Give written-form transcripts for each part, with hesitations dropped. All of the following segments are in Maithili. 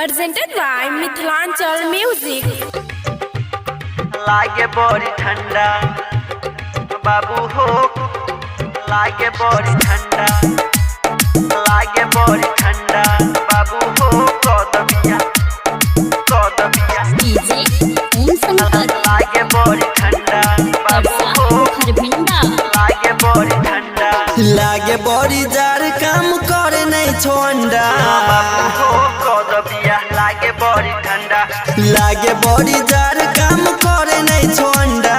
Presented by Mithilanchal Music. लागे बड़ी ठंडा बाबू हो, लागे बड़ी ठंडा, लागे बड़ी ठंडा बाबू हो, कदबिया कदबिया। डीजे ओम शंकर। लागे बड़ी ठंडा बाबू परसा हो, खरभिंडा। लागे बड़ी ठंडा, लागे बड़ी जार काम करे नहीं छो अंडा। बाबू हो कदबिया, लागे बड़ी ठंडा। लागे बड़ी जार काम करे नहीं छो अंडा,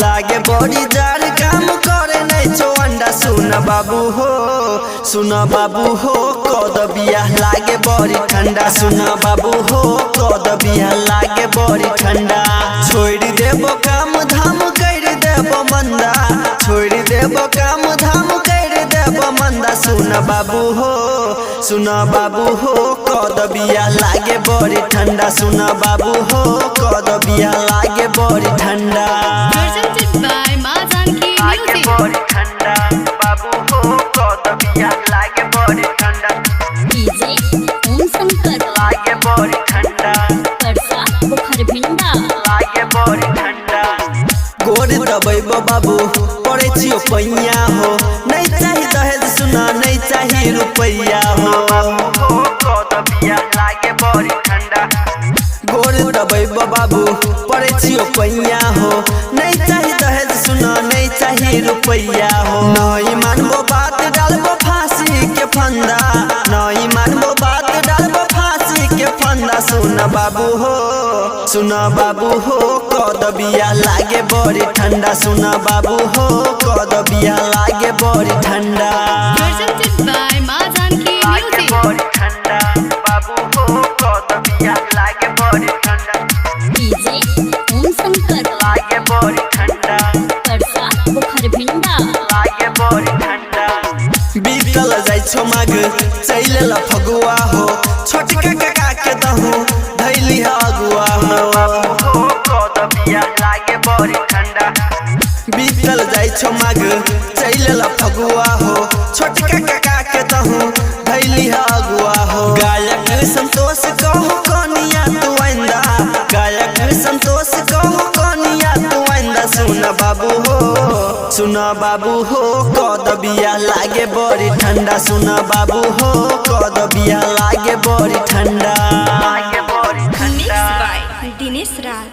लागे बड़ी जार काम करे नहीं छो अंडा। सुन बाबू हो, सुन बाबू हो कदबिया, लागे बड़ी ठंडा। सुन बाबू हो कदबिया, लागे बड़ी ठंडा। छोड़ देबो काम धाम कर देबो मंदा, छोड़ देबो काम धाम कर देबो मंदा। सुन बाबू हो, सुन बाबू हो कदबिया, लागे बड़ी ठंडा। सुन बाबू हो कदबिया, लागे बड़ी ठंडा। Presented by Ma Janki लागे Music. बड़ी ठंडा बाबू हो कदबिया, लागे बड़ी ठंडा। डीजे ओम शंकर। लागे बड़ी ठंडा, परसा खरभिंडा। लागे बड़ी ठंडा। गोर दबैबो बाबू पड़े छियो पैया हो, नहीं चाही दहेज सुना नहीं चाही रुपैया हो। हो कदबिया, लागे बड़ी ठंडा। गोर दबैबो बाबू पड़े छियो पैया हो, नहीं चाही दहेज सुना नहीं चाही रुपैया हो। नहीं मानबो बात डालबो फांसी के फंदा, नहीं मानबो बात डालबो फांसी के फंदा। सुन बाबू हो, सुन बाबू हो कदबिया, लागे बड़ी ठंडा। सुन बाबू हो कदबिया, लागे बड़ी ठंडा। Presented by Ma Janki लागे Music. बड़ी ठंडा बाबू हो कदबिया, लागे बड़ी ठंडा। डीजे ओम शंकर। लागे बड़ी ठंडा, परसा खरभिंडा। लागे बड़ी ठंडा। बीतल जाइ छो माग चैल फगुआ हो, छोटका काका के दहु धैली अगुआ हो। हो कदबिया, लागे बड़ी ठंडा। बीतल जाइ छो माग चैल फगुआ हो, छोटका काका के दहु धैली अगुआ हो। गायक संतोष कहो कनिया तू आइंदा, गायक संतोष कहो कनिया तू आइंदा। सुन बाबू हो, सुन बाबू हो कदबिया, लागे बड़ी ठंडा। सुन बाबू हो कदबिया, लागे बड़ी ठंडा। लागे बड़ी ठंडा। Mixed by Dinesh Raj.